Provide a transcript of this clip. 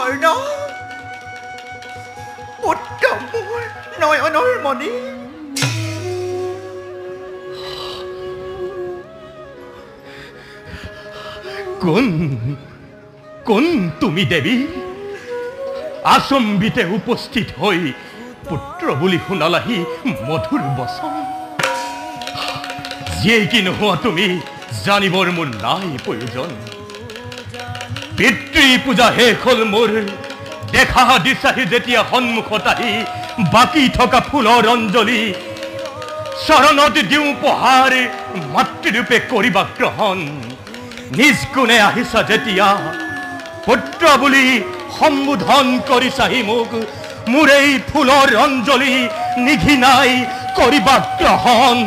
কৰ্ণ, পুত্ৰ মোৰ নয়নৰ মণি। কোন কোন তুমি দেৱী? আচম্বিতে উপস্থিত হৈ পুত্ৰ বুলি শুনালাহি মধুৰ বচন। যিয়েই কি নোহোৱা তুমি, জানিবৰ মোৰ নাই প্ৰয়োজন। পিতৃ পূজা শেষ হ'ল মোৰ, দেখা দিছাহি যেতিয়া সন্মুখত আহি বাকী থকা ফুলৰ অঞ্জলি চৰণত দিওঁ উপহাৰ, মাতৃৰূপে কৰিবা গ্ৰহণ। নিজ গুণে আহিছা যেতিয়া পুত্ৰ বুলি সম্বোধন কৰিছাহি মোক, মোৰ এই ফুলৰ অঞ্জলি নিঘিনাই কৰিবা গ্ৰহণ।